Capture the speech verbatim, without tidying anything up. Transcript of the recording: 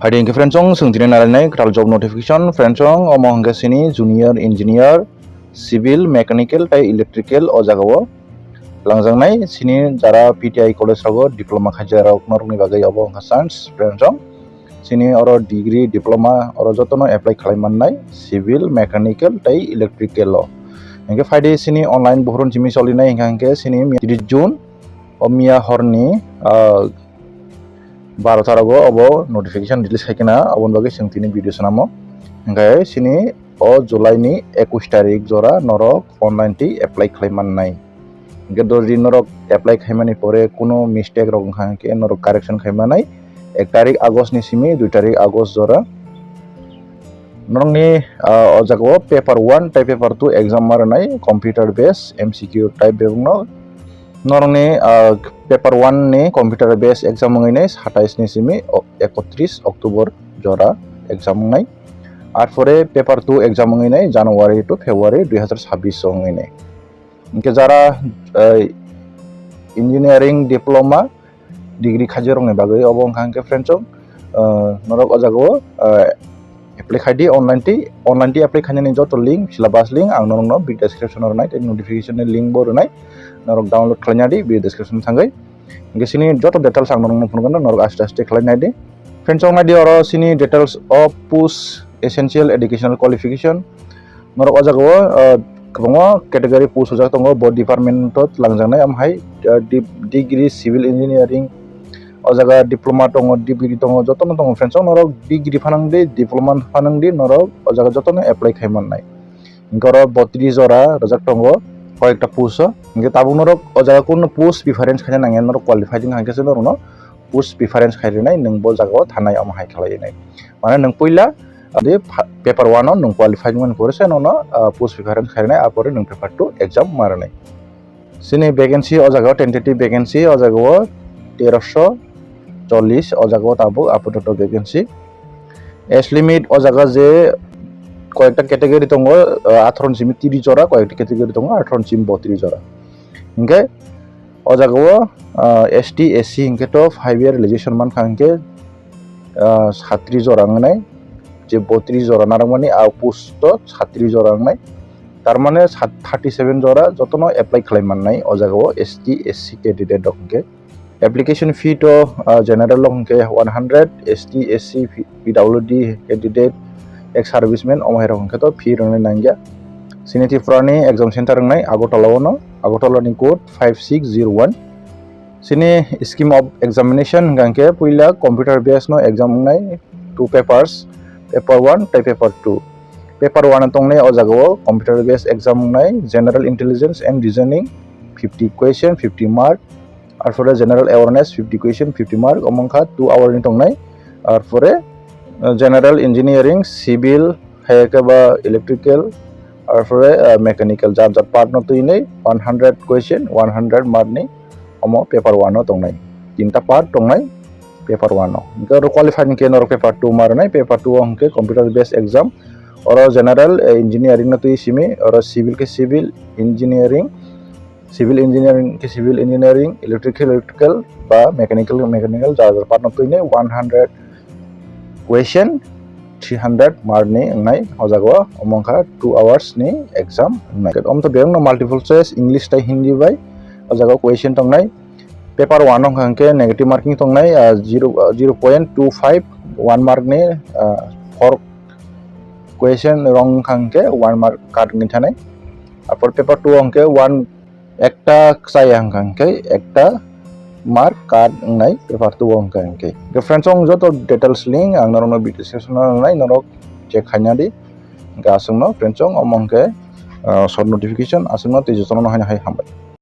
Phaidi hwnkhe friends, chwng tini narainai kwtal job notification. Friends, omo hwnkhe sini junior engineer, civil, mechanical tei electrical o jagao langjaknai. Sini jara P T I college rogo diploma khaijak rok norokni bagwi obo wngkha chance, friends. Sini oro degree, diploma oro jotono apply khlai mannai, civil, mechanical tei electrical o. Hwnkhe phaidi sini online buhrun simi solinai hwnkha hwnkhe sini tris June o miya horni, ah, barota rogo obo notification release khai khna, oboni bagwi chwng tini video swnamo. Hwnkhe sini o July ni ekush tarik jora norok online twi apply khlai mannai. Hwnkhe jodi norok apply khaimani pore kuno mistake rok wngkha hwnkhe norok correction khai manai ek tarik August ni simi dui tarik August jora. Norokni, ah, o jagao paper one tei paper two exam ma rwnai, computer based M C Q type bebakno. Norokni, ah, paper one ni computer based exam wngwi nai satais ni simi o-, ekotris October jora exam wngnai. Arpore paper two exam wngwi nai January to February dui hazar chabbish o wngwi nai. Hwnkhe jara, eh, engineering diploma degree khaijak rokni bagwi obo wngkha hwnkhe friends, o, eh, norok o jagao, eh, apply khaidi online twi, online twi apply khainani joto link, syllabus link ang norokno video description o rwnai tei notification ni link bo rwnai, norok download khlaina di video description o thangwi. Hwnkhe sini joto details ang norokno phunukgwno, norok aste aste khlai naidi. Friends, o naidi oro sini details of post essential educational qualification. Norok o jagao, ah, kwbangma category post rijak tongo, bo department o langjaknai, am hai, ah, dip-, degree civil engineering, o jaga diploma tongo, degree tongo, jotono tongo friends. O norok degree phanang di, diploma phanang di, norok o jaga jotono apply khai mannai. Hwnkhe oro botris jora rijak tongo koyekta post o. Hwnkhe tabuk norok o jaga kunu post preference khaina nangya, norok qualified wngkha hwnkhe se norokno post preference khai rinai, nwng bo jagao thanai, omo hai khlai nai. Mane nwng puila, ah, di pha-, paper one o nwng qualified wngmani pore se nono, ah, post preference khai rinai, apore nwng paper two exam ma rwnai. Sini vacancy o jaga o tentative vacancy o jaga o teroso chollish o jaga o tabuk apatot vacancy. Age limit o jaga je koyekta category tongo, ah, atharo ni simi tris jora, koyekta category tongo atharo ni simi botris jora. Hwnkhe o jaga o, ah, S T, S C hwnkhe to five year relaxation mankha hwnkhe, ah, satris jora wngnai, je botris jora narwkmani a post o satris jora wngnai, tar mane sat-, thirty seven jora jotono apply khlai mannai o jaga o S T, S C candidate rok hwnkhe. Application fee to, ah, general rok hwnkhe one hundred, S T, S C, P W D candidate, ex serviceman omo hai rok hwnkhe to fee rwnai nangya. Sini Tripura ni exam center wngnai Agartala o no, Agartala ni code five six zero one. Sini scheme of examination hwnkha hwnkhe puila computer based no exam wngnai, two papers, paper one tei paper two. Paper one tongnai o jaga o computer based exam wngnai, general intelligence and reasoning, fifty question, fifty mark, arpore general awareness, fifty question, fifty mark, omo wngkha two hour ni tongnai, arpore, uh, general engineering, civil, hai khe ba electrical, arpore, ah, mechanical, jar jar part no twi nai one hundred question, one hundred mark ni omo paper one o tongnai. Tinta part tongnai paper one o. Hwnkhe oro qualified hwnkhe norok paper two ma rwnai, paper two o hwnkhe computer based exam. Oro general, eh, engineering no twi simi, oro civil khe civil engineering, civil engineering khe civil engineering, electrical, electrical ba mechanical, mechanical, jar jar part no twi nai one hundred question, three hundred mark ni wngnai o jaga o, omo wngkha two hours ni exam wngnai. Omo to bebak no multiple choice, English tei Hindi bai o jaga o question tongnai. Paper one wngkha hwnkhe negative marking tongnai, ah, zero, ah, zero point two five, one mark ni, ah, four question wrong wngkha hwnkhe one mark cut wngwi thanai. Apor paper two hwnkhe one ekta kwchaya hwnkha hwnkhe ekta mark cut wngnai paper two o hwnkha hwnkhe. Hwnkhe friends, ang joto details link ang norokno video description o rwnai, norok check khaina di. Hwnkhe aswkno friends, omo hwnkhe, ah, short notification aswkno tei jotono haino hai hambai.